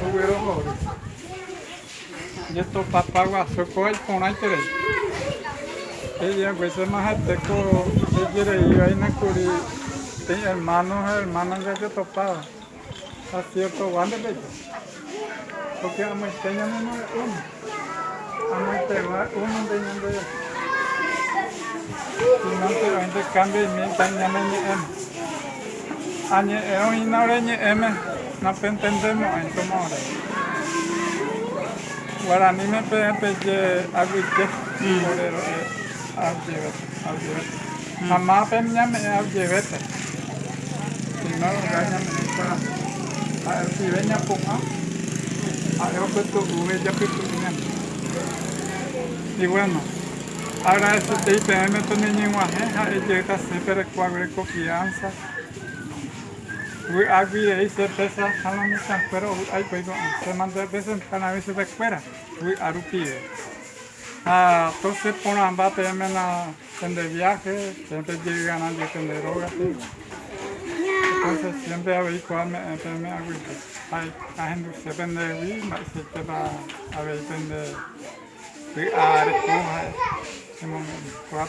Roguerohory. Jetopapa guasu kóva iporãiterei. He'i haguéichama ha'ete ko ejereívaina kuri peteĩ hermano ha hermana jajotopáva. Ha ciertogua nde peiko. Porque amoite ñanemore'ỹma. Amoitegua uno nde ñande sínonte oĩnte cambio imínte ñane ñe'ẽme. Añe'ẽrõ hína ore ñe'ẽme napentendemo'ãi como ore. Guaraníme peẽ peje aguyje ore ro'e auyevete, auyevete. Ha mávape ñame'ẽ auyevete. Sino ro'e ñame'ẽ kuarahy. Ha'e rupive ñapu'ã, ha'e opytu'uve japytu'u ñande. Y bueno, agradecetei peẽme peneñeg̃uahẽ ha'e jeýta che perekuaguere confianza. Vy'águi rei che pesa ha lo mitãkuéra ovy'a hikuái ko'ã. Che mante presentar rãve chupekuéra vy'a rupive. Ha tosẽ porãmba peẽme la pende viaje, peẽ pejey'arã jey pende rógape. Entonces siempre avei kóva me'ẽ peẽme aguyje. Ha ahenduse pendehegui mba'eichaitépa avei pende vy'a reko ha'e. Chemombe'u. Kóva.